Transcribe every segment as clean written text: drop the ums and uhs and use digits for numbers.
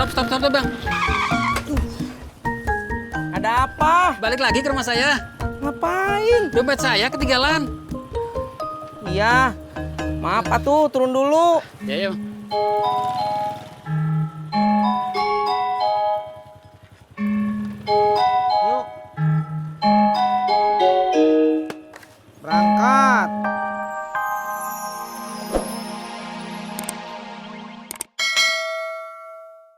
Stop, Bang. Ada apa? Balik lagi ke rumah saya. Ngapain? Dompet saya ketinggalan. Iya. Maaf atuh, turun dulu. Ya, yuk. Yuk. Berangkat.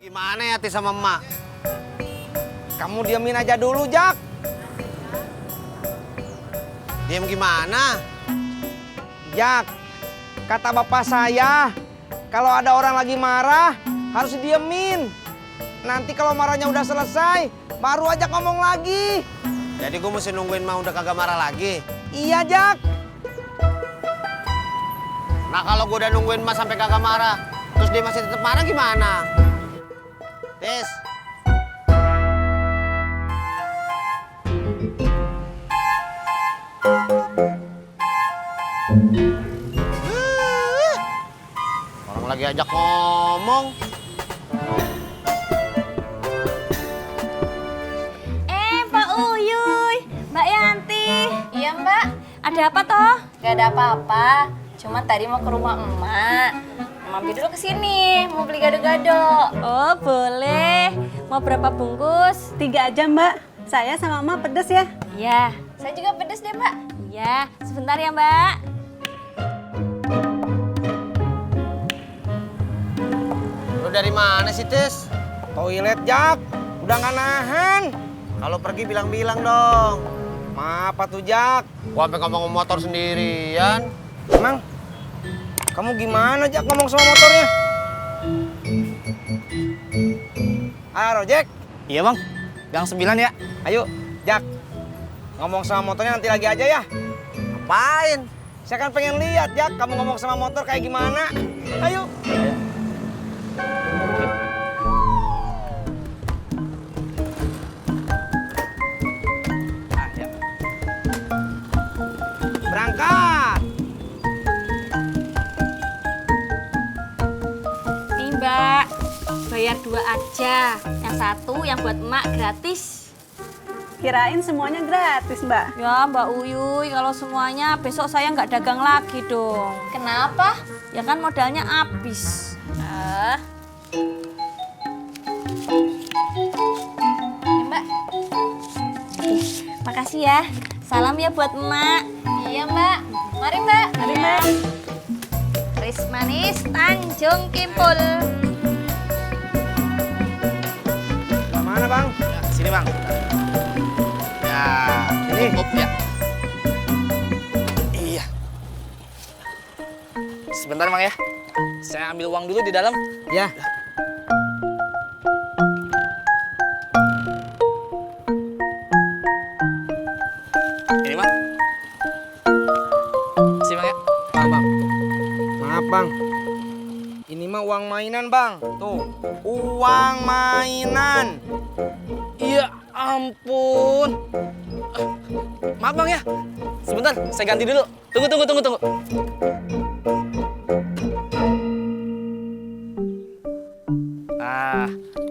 Gimana ya Tis sama emak? Kamu diamin aja dulu, Jak. Diam gimana? Jak, kata bapak saya, kalau ada orang lagi marah, harus diemin. Nanti kalau marahnya udah selesai, baru aja ngomong lagi. Jadi gue mesti nungguin emak udah kagak marah lagi? Iya, Jak. Nah kalau gue udah nungguin emak sampai kagak marah, terus dia masih tetap marah gimana? Tis. Orang lagi ajak ngomong. Mbak Uyuy, Mbak Yanti. Iya, Mbak. Ada apa toh? Gak ada apa-apa. Cuma tadi mau ke rumah emak. Mampir dulu ke sini, mau beli gado-gado. Oh, boleh. Mau berapa bungkus? 3 aja, Mbak. Saya sama emak pedes ya. Iya, saya juga pedes deh, Mbak. Iya, sebentar ya, Mbak. Lu dari mana sih Tis? Toilet, Jak. Udah nggak nahan. Kalau pergi bilang-bilang dong. Maaf atuh, Jak. Gua sampai ngomong motor sendirian. Emang, kamu gimana, Jak, ngomong sama motornya? Halo, Jack. Iya bang, gang 9 ya. Ayo, Jak. Ngomong sama motornya nanti lagi aja ya. Apain? Saya kan pengen lihat, Jak, kamu ngomong sama motor kayak gimana. Ayo. Berangkat. Nih, Mbak. Bayar 2 aja. Yang satu yang buat emak gratis. Kirain semuanya gratis, Mbak. Ya, Mbak Uyuy, kalau semuanya besok saya nggak dagang lagi dong. Kenapa? Ya kan modalnya habis. Nih, Mbak. Makasih ya. Salam ya buat emak. Iya, Mbak. Mari, Mbak. Mari, Mbak. Ris manis Tanjung Kimpul. Mana, Bang? Ya, sini bang. Ya, Ini. cukup ya. Iya. Sebentar bang ya. Saya ambil uang dulu di dalam. Ya. Ini bang. Sini bang ya. Bang. Maaf, Bang. Ini mah uang mainan, Bang. Tuh, uang mainan. Iya ampun. Maaf bang ya. Sebentar, saya ganti dulu. Tunggu.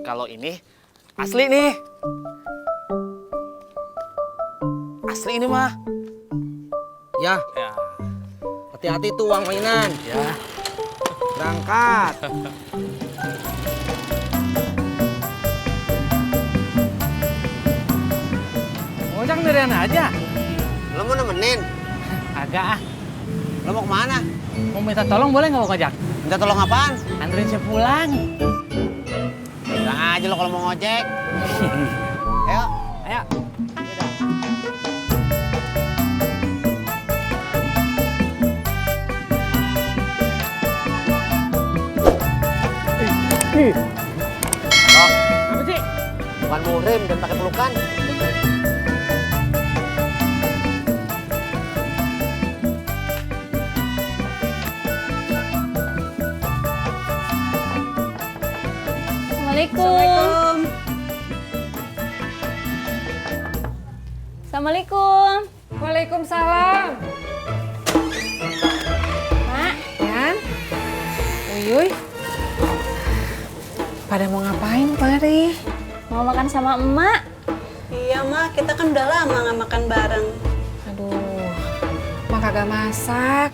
Kalau ini asli nih. Asli ini mah. Ya, Ya. hati-hati tuh uang mainan. Ya. Berangkat. Ngojek sendirian aja. Lo mau nemenin? Agak ah. Lo mau kemana? Mau minta tolong boleh nggak, Bang Ojak? Minta tolong apaan? Anterin saya pulang. Bilang aja lo kalau mau ngojek. Ayo. Ayo. Oh, Apa sih? bukan muhrim dan pakai pelukan. Assalamualaikum. Assalamualaikum. Waalaikumsalam. Mak, Yan, Uyuy, Pada mau ngapain kemari? Mau makan sama emak? Iya, Ma. Kita kan udah lama nggak makan bareng. Aduh, mak kagak masak.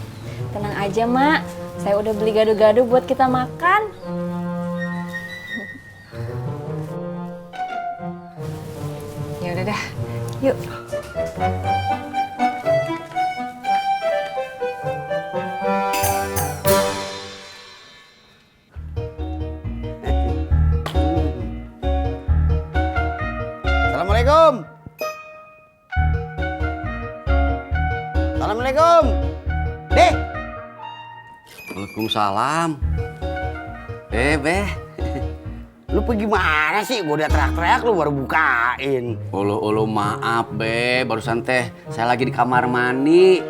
Tenang aja, Mak. Saya udah beli gado-gado buat kita makan. Ya udah dah. Yuk. Assalamualaikum. Assalamualaikum. Deh. Waalaikumsalam. Beh. Lu pergi mana sih? Gue udah teriak-teriak lu baru bukain. Ulu maaf, Be. Barusan teh saya lagi di kamar mandi.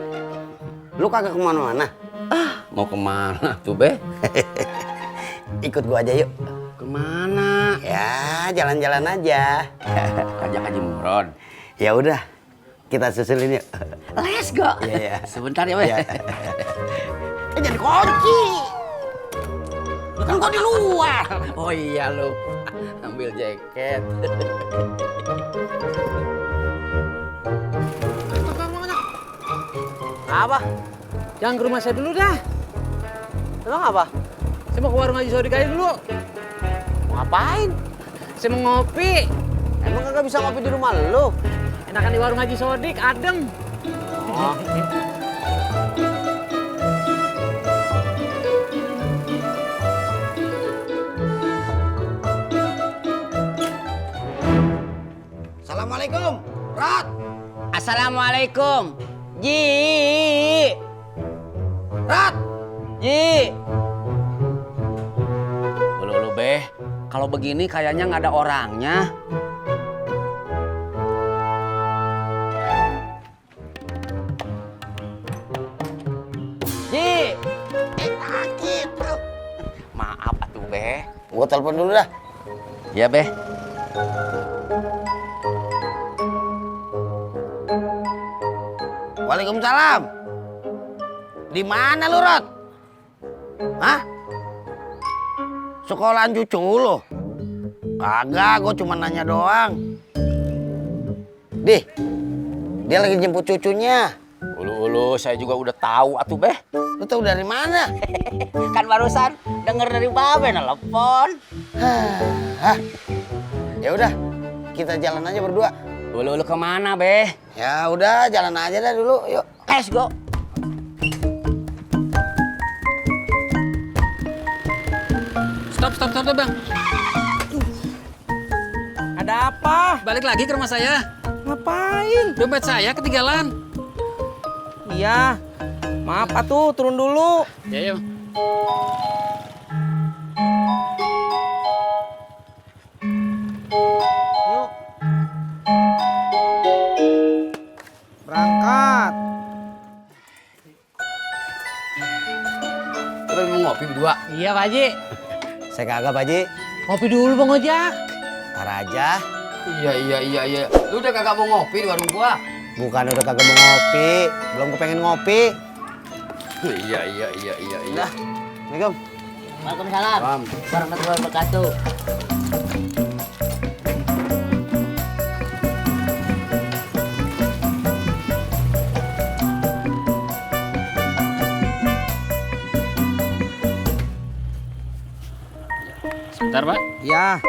Lu kagak kemana-mana? Mau kemana tuh, Be? Ikut gua aja yuk. Kemana? Ya, jalan-jalan aja. Ajak Haji Murad. Ya udah, kita susulin yuk. Let's go. Iya. Sebentar ya, Be. Iya. Jangan kunci. Kan gua di luar. Oh iya lu. Ambil jaket. Apa? Jangan ke rumah saya dulu dah. Emang apa? Saya mau ke warung Haji Sodik aja dulu. Mau ngapain? Saya mau ngopi. Emang kagak bisa ngopi di rumah lu? Enakan di warung Haji Sodik, adem. Oh. Assalamualaikum, Rat. Assalamualaikum. Ji. Rat. Ji. Ulu, Be. Kalau begini kayaknya nggak ada orangnya. Ji. Sakit. Maaf atuh, Be. Gua telepon dulu dah. Ya, Be. Waalaikumsalam. Di mana lu, Rat? Hah? Sekolahan cucu lu? Kagak, gua cuma nanya doang. Dih, dia lagi jemput cucunya. Ulu, saya juga udah tahu atuh, Be. Lu tahu dari mana? Kan barusan denger dari Babe nelpon. Hah? Ya udah, kita jalan aja berdua. Ulu kemana, Be? Ya udah, jalan aja dah dulu. Yuk. Let's go. Stop, Bang. Ada apa? Balik lagi ke rumah saya. Ngapain? Dompet saya ketinggalan. Iya. Maaf atuh, turun dulu. Ya, yuk. Yuk. Berangkat. Kita mau ngopi berdua. Iya, Pak Haji. Saya kagak, Pak Haji. Ngopi dulu, Bang Ojak. Ntar aja. Iya. Lu udah kagak mau ngopi di warung gua? Bukan udah kagak mau ngopi, belum kepengen ngopi. Iya. Dah. Assalamualaikum. Waalaikumsalam. Warahmatullahi wabarakatuh. Sebentar, Pak. Ya.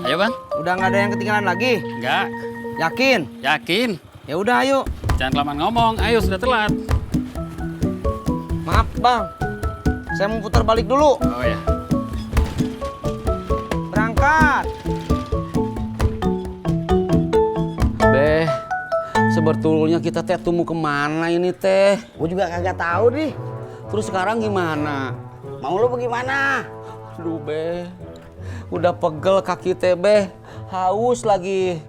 Ayo, Bang. Udah nggak ada yang ketinggalan lagi? Enggak. Yakin? Yakin. Ya udah, ayo. Jangan kelamaan ngomong. Ayo, sudah telat. Maaf, Bang. Saya mau putar balik dulu. Oh ya. Berangkat. Be, sebetulnya kita teh mau kemana ini teh? Gue juga kagak tahu nih. Terus sekarang gimana? Mau lu bagaimana? Aduh, Be. Udah pegel kaki teh, Be. Haus lagi.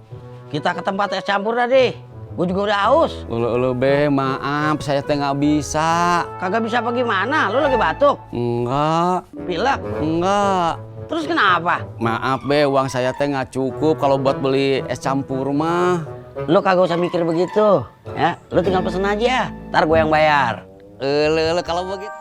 Kita ke tempat es campur dah deh. Gue juga udah haus. Ulu, Be, maaf. Saya teh nggak bisa. Kagak bisa apa gimana? Lu lagi batuk? Enggak. Pilek? Enggak. Terus kenapa? Maaf be, uang saya teh nggak cukup kalau buat beli es campur mah. Lo kagak usah mikir begitu, ya. Lo tinggal pesen aja, ntar gue yang bayar. Kalau begitu.